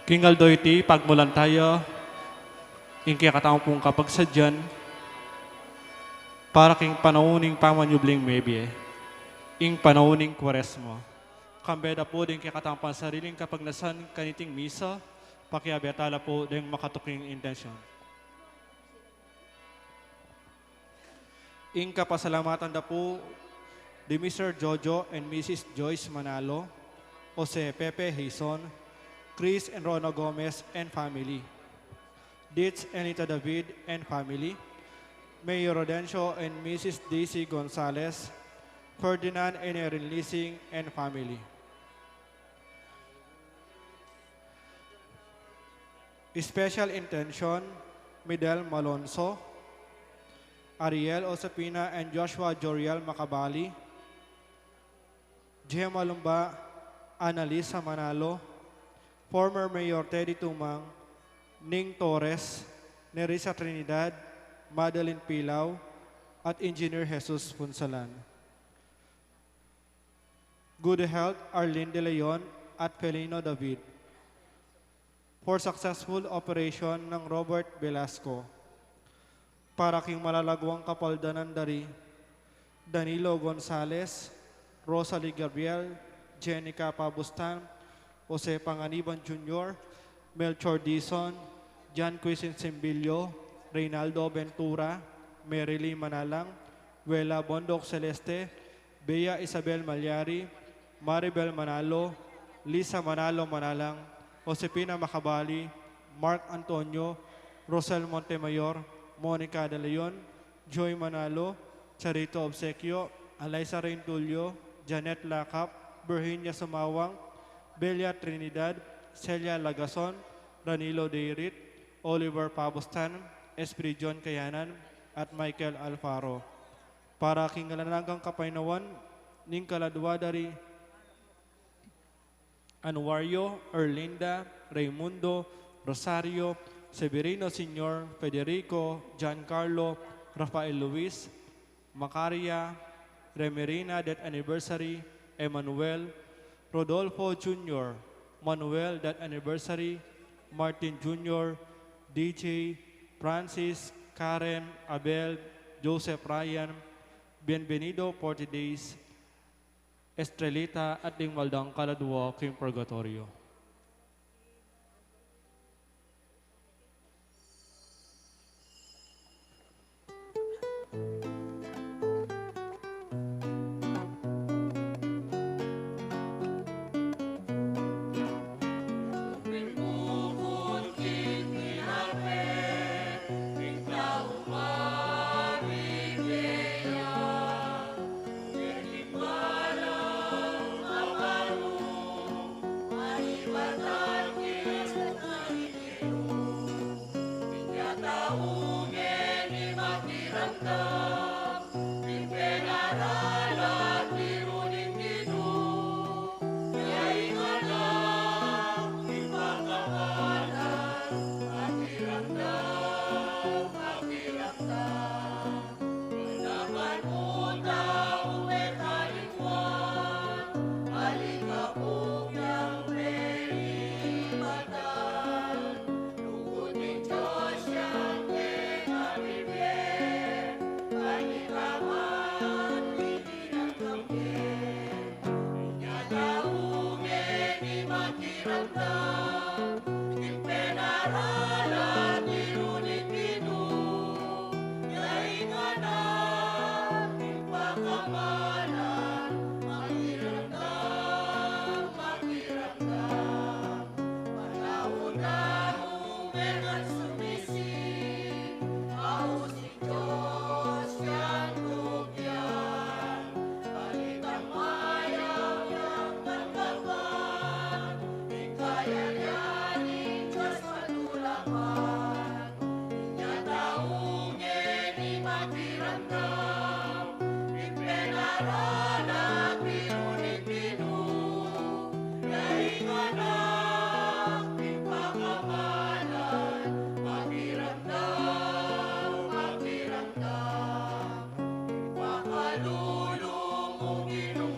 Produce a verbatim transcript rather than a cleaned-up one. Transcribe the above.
King aldo iti, pagmulan taya ing kekatamung kapagsadyan para king panaun ning pamanyubling mebie, ing panaun ning Kuaresma. Kambe da pu ding kekatamung sariling kapagnasan kaniting misa, pakiabe tala pu ding makatuking intensyon. Ing kapasalamatan da pu di Mister Jojo and Missus Joyce Manalo, Jose Pepe Hizon, Chris and Rona Gomez and family, Ditz and Nita David and family, Mayor Rodencio and Missus Daisy Gonzalez, Ferdinand and Erin Lising and family. Special intention, Midel Malonzo, Ariel Osapina and Joshua Joriel Macabali, Gemma Lumba, Annalisa Manalo, former Mayor Teddy Tumang, Ning Torres, Nerissa Trinidad, Madeline Pilau, at Engineer Jesus Punsalan. Good health, Arlene De Leon at Felino David. For successful operation ng Robert Velasco. Para king malalaguang kapaldanan dari Danilo Gonzales, Rosalie Gabriel, Jenica Pabustan, Jose Panganiban Junior, Melchor Dizon, John Quising Simbilio, Reynaldo Ventura, Merily Manalang, Wela Bondoc Celeste, Bea Isabel Malyari, Maribel Manalo, Lisa Manalo Manalang, Josefina Macabali, Mark Antonio, Rosel Montemayor, Monica De Leon, Joy Manalo, Charito Obsequio, Alaysa Reintulio, Janet Lacap, Virginia Sumawang, Belia Trinidad, Celia Lagason, Ranilo Deirit, Oliver Pabustan, Espiridion Kayanan, at Michael Alfaro. Para king alang anggang kapaynawan ning kaladua dari Anuario, Erlinda, Raymundo, Rosario, Severino Senior, Federico, Giancarlo, Rafael Luis, Macaria, Remirina, death anniversary, Emmanuel, Rodolfo Junior, Manuel, death anniversary, Martin Junior, D J, Francis, Karen, Abel, Joseph Ryan, Bienvenido, forty days, Estrelita, at ding maldang kaladua king purgatorio.